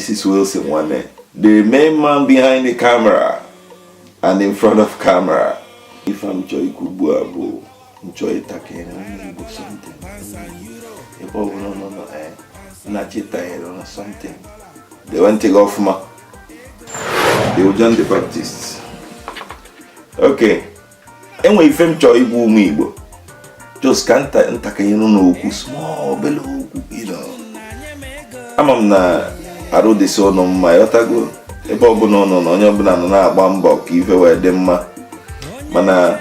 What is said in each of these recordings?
Mrs. Wilson nwanne, the main man behind the camera and in front of camera. Ife m chọọ ikwu ugbu a bụ m chọọ ịtakịrị ụmụ Igbo something. Ebe ọ bụla nọ nọ na-achịtanyere na something. Dewe ntị gị ọfụma. The John the Baptist. Okay. Enwe ife m chọọ igwu ụmụ Igbo. Just ka ntakịrị n'okwu, small obele okwu. Ama m na arụ dịsị ụnụ mma, ịghọtago, ebe ọbụla ụnụ na onye ọbụla nọ na-agba mbọ ka ife wee dị mma, mana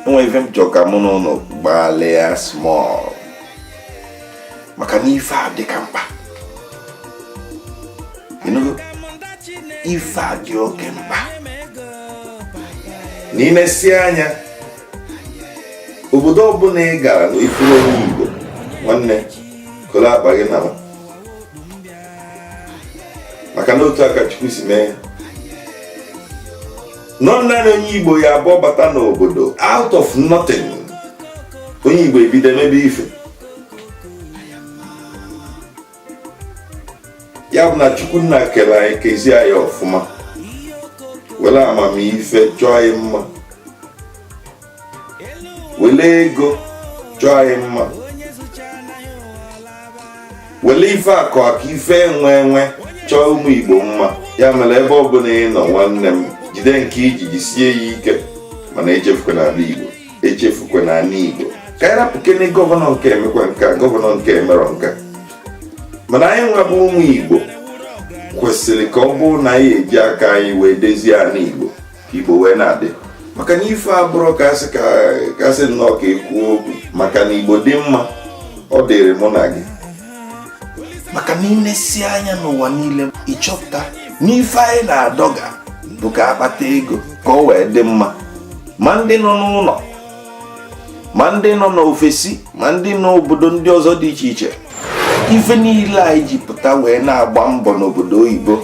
enwe ife m chọọ ka mụ na ụnụ gbalịa small, maka na ife a dị ka mkpa. Ịnụgo? Ife a dị oke mkpa na ị anya obodo ọbụla ị gara na ifuru onye Igbo, nwanne, kolo akpa gị nara, maka na otu aka Chukwu si mee nọ. Naanị onye Igbo ya abụọ bata n'obodo, out of nothing, onye Igbo ebido emebe ife. Ya bụ na Chukwu nna kere anyị, kezie anyị ọfụma, were amamife chọọ anyị mma, were ego chọọ anyị mma, were ife akụ akụ, ife enwe enwe chọọ ụmụ Igbo mma. Ya mere, ebe ọbụla ị nọ, nwanne m, jide nke iji, jisie ya ike, mana echefukwa n'ala Igbo, echefukwa n'ala Igbo. Ka anyị rapụ kene governor nke emekwa nke a, governor nke emerọ nka, mana anyị nwa bụ ụmụ Igbo kwesịrị ka ọ bụrụ na anyị eji aka anyị wee dezie ala Igbo, ka Igbo wee na-adị, maka na ife abụrụ ka asị ka kasị nnọọ ka ekwuo okwu, maka na Igbo dị mma, ọ dịrị mụ na gị. Maka na inesi anya n'ụwa niile, ịchọpụta n'ife anyị na-adọga bụ ka akpata ego ka ọ wee dị mma, ma ndị nọ n'ụlọ, ma ndị nọ n'ofesi, ma ndị n'obodo ndị ọzọ dị iche iche. Ife niile anyị ji pụta wee na-agba mbọ n'obodo oyibo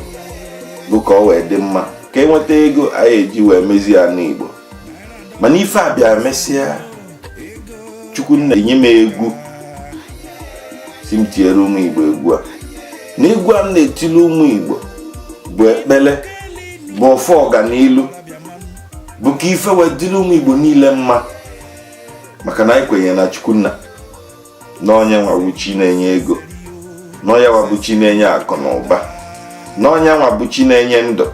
bụ ka ọ wee dị mma, ka enweta ego anyị eji wee mezie ya n'Igbo. Mana ife a bịa mesịa, Chukwu nna enye m egwu, si m tinyere ụmụ Igbo egwu a. Na egwu a m na-etili ụmụ Igbo bụ ekpele, bụ ọfọ ọganilu, bụ ka ife wee dịrị ụmụ Igbo niile mma, maka na anyị kwenyere na Chukwu nna, na onye nwa bụ chi na-enye ego, na onye nwa bụ chi na-enye akụ na ụba, na onye nwa bụ chi na-enye ndụ,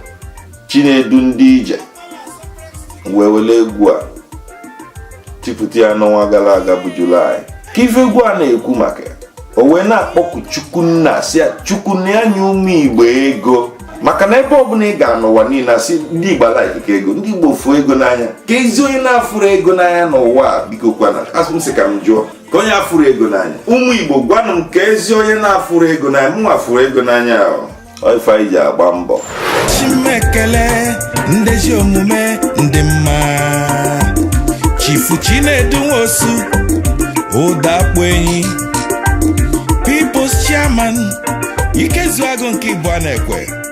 chi na-edu ndị ije. Wee were egwu a tipụta ya n'ọnwa gara aga bụ Julaị, ka ife egwu a na-ekwu maka ya, o wee na-akpọku Chukwu nna, si ya Chukwu na ya nye ụmụ Igbo ego, maka na ebe ọbụla ị ga n'ụwa niile, asị ndị Igbo alaikike ego, ndị Igbo fụ ego n'anya. Ka ezi onye na-afụrụ ego n'anya n'ụwa a, biko kwana, asụ m sị ka m jụọ, ka onye afụrụ ego n'anya, ụmụ Igbo, gwanụ m ka ezi onye na-afụrụ ego n'anya. Mụ afụrụ ego n'anya ahụ. Ọ ife anyị ji agba mbọ. Chimekele ndezi omume ndị mma, Chifu Chinedu Nwosu, Ụdakpo Enyi, People's Chairman, Ikezuagụ nke Igbo na-ekwe.